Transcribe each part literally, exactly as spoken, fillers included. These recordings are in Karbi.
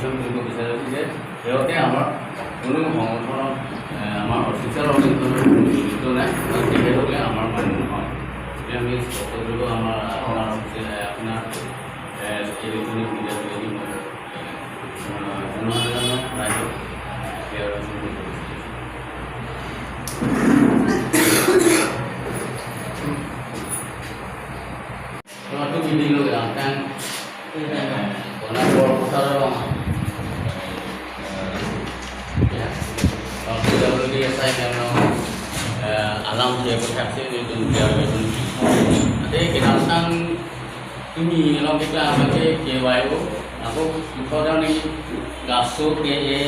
কৰিব বিচাৰিছোঁ যে সিহঁতে আমাৰ কোনো সংগঠনত, এ, আমাৰ অফিচিয়েল অৰ্গেনাইজেশ্যনত কোনো জড়িত নাই, আৰু তেখেতলোকে আমাৰ মানুহ নহয়। এতিয়া আমি স্পষ্ট কৰিব আমাৰ, আপোনাৰ অফিচিয়েল, এ, আপোনাৰ, এ, ইলেক্ট্ৰনিক মিডিয়া যোগেদি মই, এ, জনসাধাৰণক ৰাইজক ক্লিয়াৰ কৰিব বিচাৰিছোঁ। Kalau itu video yang kan, eh, kalau kalau besar dong. Ya. Kalau tidak boleh dia saya kan, eh, alam dia bersaksi itu dia itu. Jadi kenalkan ini kalau kita pakai K Y O, aku kalau ni kaso K A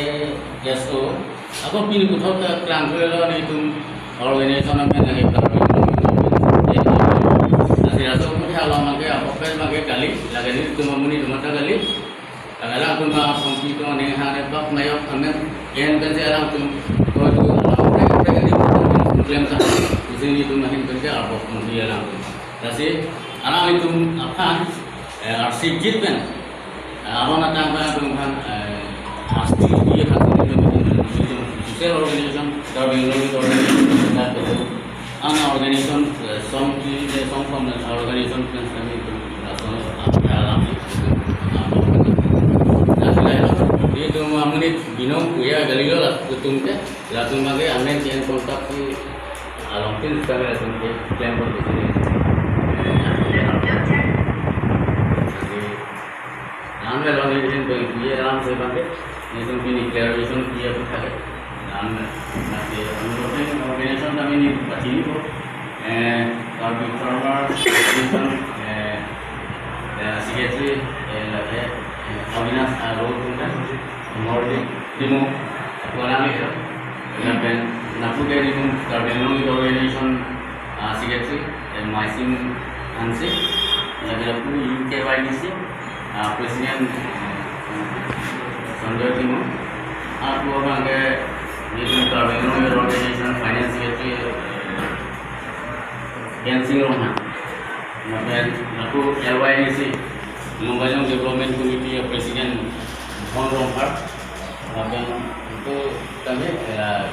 S O, Ako pini puthot ta klang klo lo netum organization amen lake klang klo. Asi raso puthot lo mangke apok pen mangke kali, lake netum amonit atum ta kali. Lake alangtum ma kompi to ne hare bak mayok amen en pen si alangtum ko tu lo pre pre di klem ta. Isi netum ahin pen si apok kompi alangtum. Lasi alanglitum aphan, eh, arsik jit pen, eh, aron atang pen atum aphan, eh, asti di aphan, social organization, Karbi Anglong organization, ana organization, eh, song ki, eh, song form organization pen kami itu, eh, song, eh, alam itu, eh, itu amonit binong kuya gali lo latum ke, latum mangke amen jen kontak si along tin kami latum ke klem pon di sini. Jadi, yang kalau ni ini bagi dia alam saya bangke, ni tu pini clarification dia pun ada. Dan nanti menurut organization kami ni pacini ko, eh, Karbi Farmer Association, eh, eh, secretary, eh, lagi, eh, Avinash, eh, Rohit Tungkan, Mordi, Dimo, Kuala Leo, lapen lapu ke Dimo, Karbi Anglong Youth Organization, ah, secretary, eh, Maising Hanse, lapen lapu U K Y D C, ah, president, eh, Sanjoy Dimo, ah, lapu abang ke Dimo Karbi Anglong Youth Organization finance secretary, eh, Kensing Ronghang, lapen lapu L Y D C, Lumbajong Development Committee, eh, president Bhon Rongphar, lapen itu kami, eh,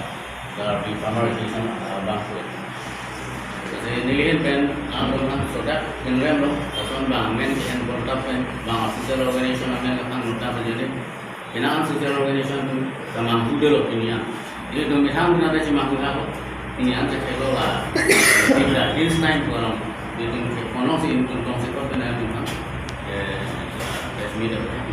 Karbi Farmer Association, eh, bangso. Jadi nelihin pen, ah, bang sodak, pen rem lo, lason bang men, pen kontak pen, bang official organization amen, lapen kontak pen jadi, pen an social organization tu, kamang hudo lo pini an. Jadi tu methang guna ta cimang huda ko, pini an cek lo la, kita this time ko lo, jadi tu kono si in tu kong si ko pen an tu kan, eh, press meet apa ya.